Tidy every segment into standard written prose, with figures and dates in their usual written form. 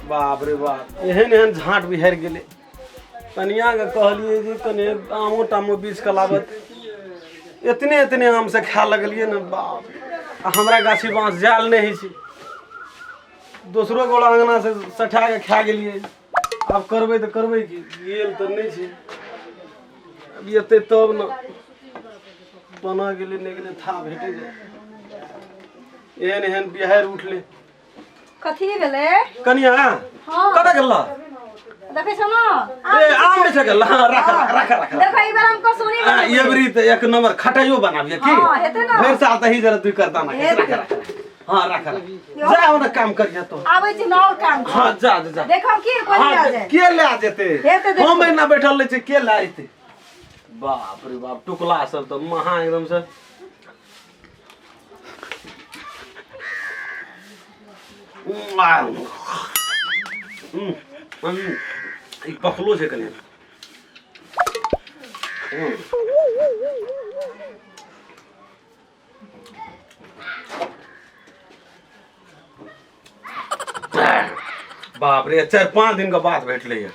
बाप रे बाप, एहन एहन झाँट बिहारि गेलै। कनियाके कहलियै जे कने आमो तामो बीछ कऽ लाबत, एतने एतने आम से खाय लगलियै ने बाप। आ हमरा गाछी बाँस जायल नहि होइ छै, दोसरो गोड़ा अङ्गना से सठा कऽ खा गेलियै। आब करबै तऽ करबै की, गेल तऽ नहि छै। अब एतै तब ने, बना गेलै नहि गेलै था भेटै जाय। एहन एहन बिहारि उठलै। कथी भेलै कनिया? हाँ। कतऽ गेल? देखै छौ ने। ए, आम बेचऽ गेल? हाँ, राख राख राख राख। देखो, ई बेर हम कसौनी हाँ, बनेबै। ये बेरी तऽ एक नंबर खटाइयो बनाबिए की। हाँ, हेतै ने। भरि साल तऽ ही जरा दुई करता ना। हेतै। राख राख, हाँ राख राख, जा ओने काम करिए तो। आबै छी ने, और काम छै। हाँ, जा जा जा। देखब की कोई हाँ, ले जाए। के ले जेते? हेतै, देखो। हम एना बैठल रहै छी, के ले अयतै? बाप रे बाप, टुकला सब तऽ महा एकदम से। ई पकलो छै कनि। बाप रे, 4-5 दिन के बाद भेटलै ये।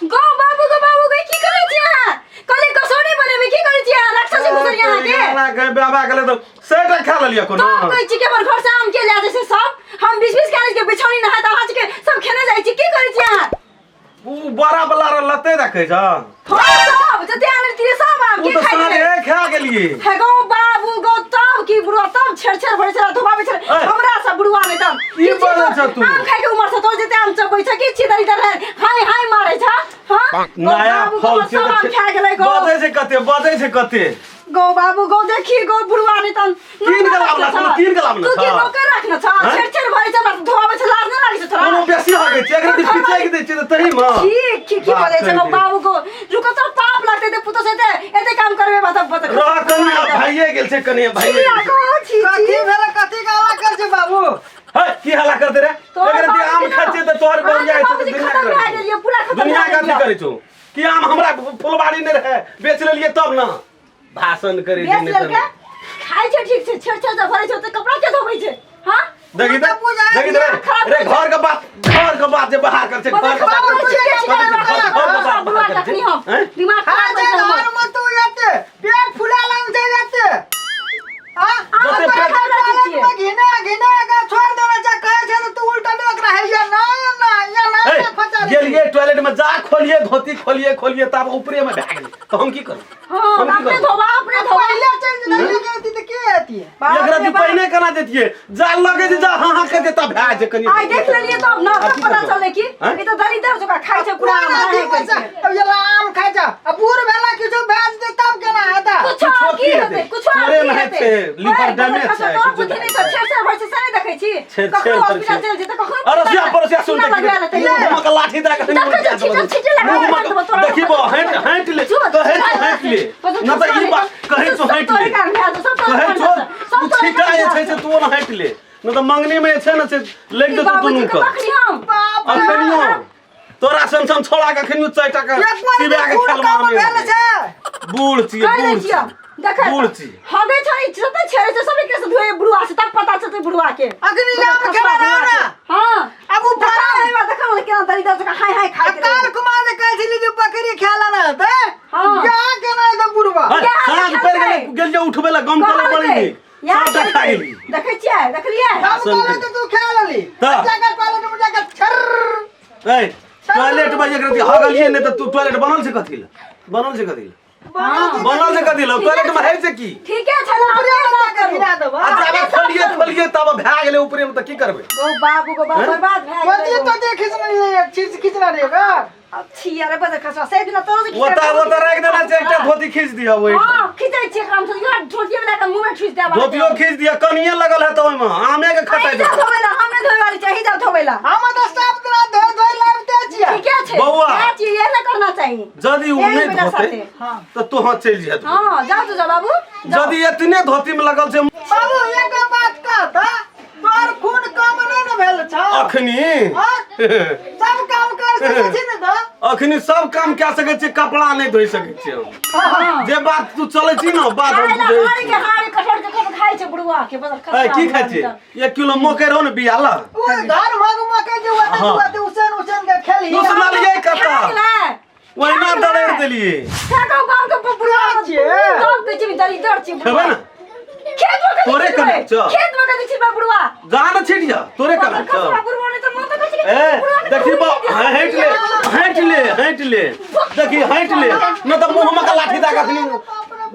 गो बाबू, गो बाबू, गो की करै छी अहाँ? कहली कसौनी बनेबै, की करै छी अहाँ? राक्षस घुसल अहाँ के। गाना के बाबा गेलै तऽ सेटा खा लेलियै कोनो। तब कहै छी कि हमर घर से आम के ले जाइ छै सब। हम 20-20 कागज के बिछौनी नहाय तऽ अहाँ के सब खेने जाइ छी। की करै छी अहाँ? उ बड़ा बला रे लते देखै छ। हाँ, सब जते आनल तिरे सब आम उ के तऽ खाइ साँझे गेलै। खा गेलियै। हे गो बाबू गो, तब की बुढ़वा तब छेड़ छेड़ भरे छेड़ धोबाबै छेड़। ऐ। हमरा सब बुढ़वा नहि तब की बजै छ तू? आम खाइ के उमर से तोर जते आम चबै छ, की छिदरी दर हाय हाय मारै छ? हां, नया फल छै, सब आम खा गेलै गो। बजै छै कते, बजै छै कते। गो बाबू गो, देखी गो बुढ़वा नहि तन। कीन के लाबला, कोनो कीन के लाबला तू की छ? नौकर रखने छ? हैं? छेड़ छेड़ भरे छ, हमरा धोबाबै छ, लाज नहि लागै छ तोरा? कोनो बेसी हगै छै, एकरा दिस पिचैक दै छियै तऽ तही मे। की की की बात बोले छै कहि गो दे। बाबू गो, रुको तो, पाप लगते ते पुतो से एते एते काम करबे बता बता। रह कनिया, भाइये गेल छै कनिया, भाइये गेल छै। गो छी कथी छी। भेलै? कथी गाला कर छै बाबू? हे, की हल्ला करते रे? तोहर एकरा दिस आम बाबूजी खाइ ना- छियै तऽ तोहर बहुरिया अहाँके छै तऽ बाबूजी दुनिया खतम के भए गेल यऽ, पूरा खतम दुनिया भए के अथी गेल यऽ। करै छौ कि आम हमरा फुलबाड़ी नहि रहै, बेच लेलियै तब ने भाषण करै छै। बेच नहि लेलकै तऽ खाइ छै, ठीक छै, छेड़ छेड़ से भरै छै, ओते कपड़ा के धोबै छै? हाँ, देखी तऽ, पूजा देखी तऽ रे, खराब रे घर के बात, घर के बात जे बाहर कर छै, घर के बात बाबू, छिके छिके घर के बात बुढ़वा बाहर करै छै। जखनी हम हैं? दिमाग खा खराब छै भऽ गेल हमर। घर में तू एते पेट फुला लग छै एते। हाँ? आम जते तोरा पेट- खाय रहल टॉयलेट छियै। में घिना घिना के छोड़ देने छै, कहै छै तऽ तू उल्टा लोक रहै या ना या ना या ना। हे, फचा गेलियै टॉयलेट में, जा खोलिए धोती, खोलिए खोलिए, तब ऊपरे में भए गेलै तऽ हम की करू? हाँ, हम की अपने करू? धोबा, अपने धोबा। पहिले चलि जेतै, लेके एती तऽ के एती? एकरा दी पहिने केना देतियै? जा लगे जे जा हाँ हाँ के देता भए जे कनि। आइ देख लेलियै तब न, आब तब की पता करबै? चललै कि हैं? ई तऽ दरिद्र जकाँ खाइ छै पूरा कोन आम, अथी हाय हाय में छै? करै छै। अब ये ला आम खाइ छै, आ बूढ़ भेला किछो भए जेतै तब केना हेतै? कुछो किछो की की हेतै? हेतै? कुछो तोरे की नहि हेतै? छै, लिवर ओए, डैमेज कखनो छै, तोहर किछो बुद्धि नहि छौ, छेड़ छेड़ भरै छै से नहि देखै छी? छेड़ कखनो छेड़ करै हॉस्पिटल छै। चलि जेतै, कखनो अरसिया परसिया सुन। चूना लगबा लेतै। मुँह में के लाठी दए के देखै छै, छींटल छींटे लगा मुँह देबो में तोरा। देखी बो, हट हट ले, कहै छौ हट ले न तऽ ई बात कहै छौ हट ले, कहै छौ तू छीटा जे छै से तू ओना हट ले, न तऽ मंगनी में जे छै ने से लागि जेतौ दुनू के। अखनियो तोरा सन सन छोड़ा के अखनियो 4 टा के एक बार चिबा के खून खेलबा कम में। भेल छै। बूढ़ छियै, बूढ़ छियै, देखै बूढ़ छियै। हगे छै, जते छेड़े छै सब एकरे से धोए बुढ़वा से, तब पता चलतै बुढ़वा के। अखनी आम खेला रहो ने। हां, अब उ देखा बड़ा रे बा, देखा ने केना दरिद्र जकाँ हाय हाय खाइ आ काल कुमार ने कहै छली जे बकरी खेला ना हेतै। हाँ। या केना हेतै बुढ़वा? है, यहाँ साँझ देखल पड़ि गेलै, छै। गेलियै उठबै लए, गम करै बड़ी नीक यहाँ सबटा खा गेली। देखै छियै? देखलियै? हम कहलियै तऽ तू खा लेली। तऽ। जाके टॉयलेट में जाके छर्र। ए, टॉयलेट में एकरा हगलियै नहि तऽ तू टॉयलेट बनल छै कथी लए? बनल छै कथी लए? बनल छै कथी लए? टॉयलेट में है छै की? ठीके छै ने, अपने साफ करू। गिरा देबो। आ जाबे खोलिए खोलिए तब भए गेलै ऊपरे में तऽ की करबै? गो बाबू गो बाबू, बर्बाद भए गोदी गेलै। तो देखिस नहीं चीज खींचना रे बा। अब छी अरे बदर खसवा से बिना तोरो से ओता ओता राखि देना छै, एकटा धोती खींच दिअ ओहि। हां, खींचै छी एकरा हम, यहाँ धोती वाला के मुंह में ठूस देबा। धोतियो खींच दिअ, कनिये लगल है तऽ ओहिमे आमे के खटाइ अहीं जाउ देतौ। धोबै ला, हम नहि धोबै वाली छी, अहीं जाउ धोबै ला। हम तऽ सब दिना धोइ धोइ लाबिते छियै। ठीके छै। बौआ। इएह चीज इएह ने करना चाही। यदि ओ एहन नहि बेटा धोतै साथे। तऽ तोहाँ चलि जेतौ। हां, जाउ तो जाउ बाबू, जाउ। यदि एतने धोती में लगल छै। बाबू, एकटा बात कह तऽ, तोहर खून कम नहि ने भेल छौ? अखनी हाँ? सब काम कर सकै छी ने तऽ? अखनी सब काम कए सकै छियै, कपड़ा नहि धोइ सकै छियै हम। जे बात तू चलै छी ने, बात हम खाय ला बुझै हारी छी। के हारी, कठोर के कठोर खाय छै बुढ़वा के बदल खसरा। ए, की खाइ छियै? 1 किलो मकइ रहो ने बिया ल। ओ घर मग मके जे होते हाँ। होते उसन देलही। तू सुनलियै खा कतऽ? गेलै। ओहिना दरैर देलियै। खा कऽ गाँव के बुढ़वा छियै। गाँव के छी, दरिद्र छी खेबै बुढ़वा। ने? खेत में कथी तोरे छिटबै? कने छौ। खेत में कथी छिटबै बुढ़वा? जा ने छिट जा, तोरे कने छौ। कसबा बुढ़वा नहि तऽ मन तऽ कहै छै कि ए बुढ़वा के देखी तऽ बा, हटि ले, हटि ले, हटि ले, देखी हटि ले, नहि तऽ मुँह में के लाठी दऽ के अखनी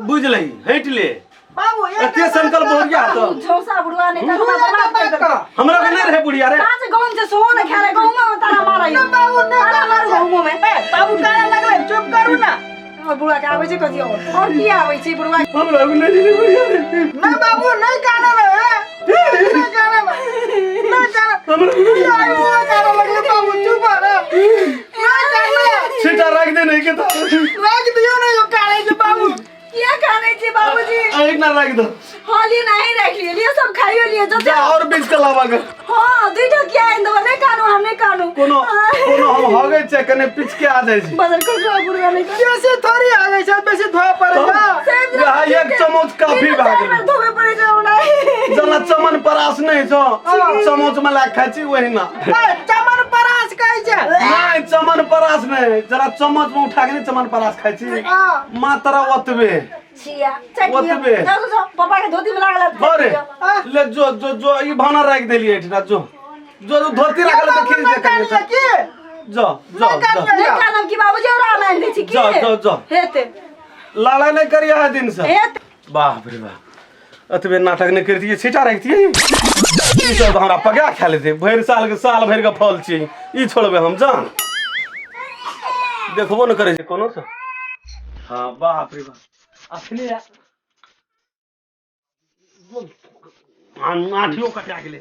बुझि लही, हटि ले। बाबू एक एते संकल्प बहुरिया तऽ झौसा बुढ़वा नहि तऽ तू हमरा एक बर्बाद बात करि देलकै। कह। हमरा के नहि रहे बुढ़िया रे। काँच गहूँम छै सेहो नहि खाय रहे, गहूँमो में तारा मारै। बाबू नहि तारा मारू गहूँमो में। ए, बाबू काने लगलै, चुप करू ना। हमर बुढ़वा के आबै छै कथी और और की आबै छै बुढ़वा? हमरा के नहि रहे बुढ़िया रे। नहीं बाबू, नहीं काने लगे, नहीं काने लगे, नहीं काने। हमरा के नहि। आई बुआ काने लगलै बाबू, चुप रे। नहीं काने। सीटा राखि दे नहीं के तऽ। राख दियौ ने यो काने छै बाबू। किया कानै छै बाबूजी? एक ना राखि दो। हाँ लिए नहीं राख लिए, लिए सब खाइयो लिए जते। जा और बीच के लावा के। हाँ दुईटा किया आनि देबै? नहि कानू, हम नहि कानू। कोनो कोनो हम हगै छै कने पिछ के आ जाइ छै। बदल कसबा बुढ़वा नहि तऽ बेसी थोड़ी आ गई छै, बेसी धोए पड़े छै। वएह एक चम्मच काफी भए गेलै। धोबे पड़े छै हमरा। जेना चमन परास नहि छौ, चम्मच में लए के खाइ छी ओहिना। ए, चमन परास कहै छै। नहि, चमन परास नहि, जरा चम्मच में उठा के नहि चमन परास खाइ छी। हाँ। मात्रा ओतबे। छिया चट लिअ। ओतबे। जाउ जाउ, पापा के धोती में लागल है। अरे ले जो जो जो ई भाना राखि देलियै एहिठिना, जो जो जो धोती राखल तऽ खींच दे कनि। कानिया की? जो जो जो। नहि कानब की बाबूजी, ओकरा आनि दै छी की? जाउ, जाउ, जाउ। हेतै। लड़ाइ नहि करियै दिन से। हेतै। बाप रे बाप, एतबे नाटक नहि करितियै, छीटा राखितियै। ई सब तऽ हमरा पगा खा लेतै भरि साल के, साल भरि के फल छी ई, छोड़बै हम जान? देखबो नहि करै छै कोनो से। हाँ बाप रे बाप, अखने आठियो कटा गेलै।